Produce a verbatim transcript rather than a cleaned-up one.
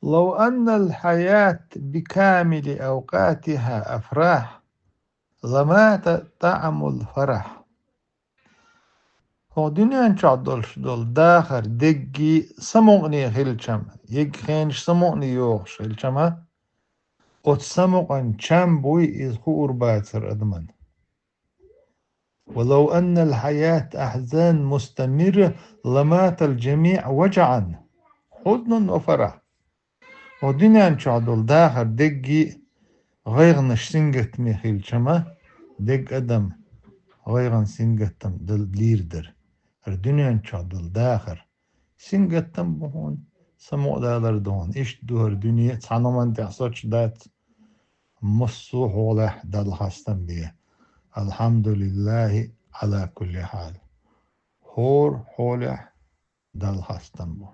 لو أن الحياة بكامل أوقاتها أفراح لمات طعم الفرح. ХӀокху дуьнен чохь долуш долу дахар дегги самукъане хилча-м, егга хенаш самукъане йогӀуш хилча-м, оцу самукъан чам буй иза хуур бацара адаман. ولو أن الحياة أحزان مستمرة لمات الجميع وجعا حزنا وفرح. ХӀокху дуьнен чохь долу дахар дегги гӀайгӀанаш сингаттаме хилча-м, дегга адам гӀайгӀан сингаттам дал-, лийр дара. ХӀара дуьнен чохь долу дахар сингаттам бу хьуна, самукъадалар ду хьуна. Иштта ду хӀара дуьне, цхьана хӀуманна тӀехь соцуш дац. Массо а хьолехь Далла хастам бе. Алхьамдулиллахи, Ӏала кулли хьал. ХӀора хьолехь Далла хастам бу.